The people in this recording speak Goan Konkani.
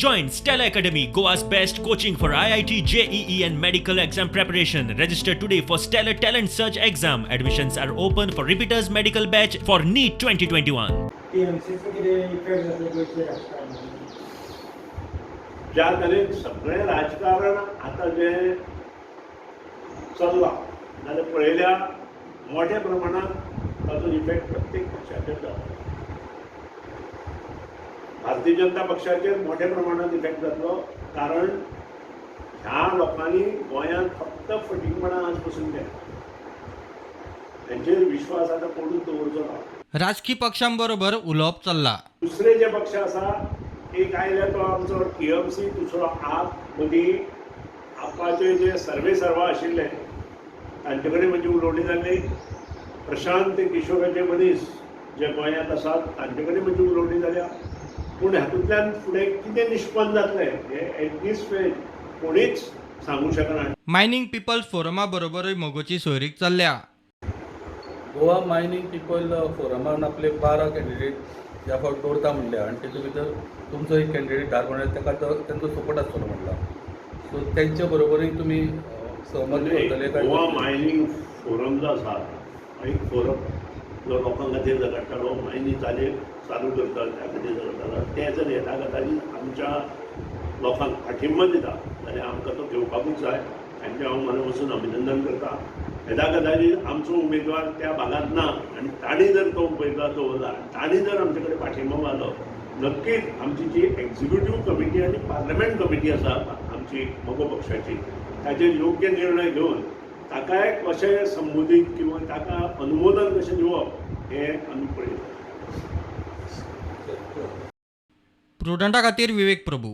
Join Stellar Academy, Goa's best coaching for IIT, JEE, and medical exam preparation. Register today for Stellar Talent Search exam. Admissions are open for repeaters medical batch for NEET 2021. टीएमसीचो कितें इफेक्ट जातलो गोंयचें राजकारणान? ज्या तरेन सगळें राजकारण आतां जें चल्लां जाल्यार पळयल्यार मोठ्या प्रमाणात ताचो इफेक्ट प्रत्येक पक्षाचेर जाता. भारतीय जनता पक्षाचेर मोठ्या प्रमाणात इफेक्ट जातलो, कारण ह्या लोकांनी गोंयांत फक्त फटींगपणां आज पसून केल्या. तेंचेर विश्वास आतां कोणूच दवरचो ना. राजकी पक्षांबरोबर उलोवप चल्लां. दुसरे जे पक्ष आसा, एक आयल्या तो आमचो टीएमसी, दुसरो आप. मदीं आपाचे जे सर्वे सर्वा आशिल्ले तांचे कडेन म्हजी उलोवणी जाल्ली. प्रशांत किशोराचे मनीस जे गोंयांत आसात तांचे कडेन म्हजी उलोवणी जाल्या. पूण हातूंतल्यान फुडें कितें निश्पन्न जातलें हें एट दीस स्टेज कोणीच सांगूंक शकना. मायनिंग पिपल्स फोरमा बरोबरूय मगोची सोयरीक चल्ल्या. गोवा मायनींग पिपल फोरमान आपले 12 कॅन्डिडेट ह्या फावट दवरता म्हणल्या आनी तेतूंत भितर तुमचो एक कॅन्डिडेट धार ताका तो तेंचो सपोर्ट आसतलो म्हणला. सो तेंच्या बरोबरूय तुमी सहमत करतले काय? गोवा मायनींग फोरम जो आसा, एक फोरम जो लोकां खातीर झगडटालो, मायनी चालू करता त्या खातीर झगडटालो, ते जर ह्या गजालीन आमच्या लोकांक पाठिंबो दिता जाल्यार आमकां तो घेवपाकूच जाय. तांचें हांव मना पसून अभिनंदन करता. येदा गजालीन आमचो उमेदवार त्या भागांत ना आनी तांणी जर तो उमेदवार दवरला आनी तांणी जर आमचे कडेन पाठिंबो मारलो, नक्कीच आमची जी एक्झिक्युटीव कमिटी आनी पार्लमेंट कमिटी आसा आमची मगो पक्षाची, ताचेर योग्य निर्णय घेवन ताकाय कशें संबोधीत किंवा ताका अनुमोदन कशें दिवप हें आमी पळयतले. प्रुडंटा खातीर विवेक प्रभू.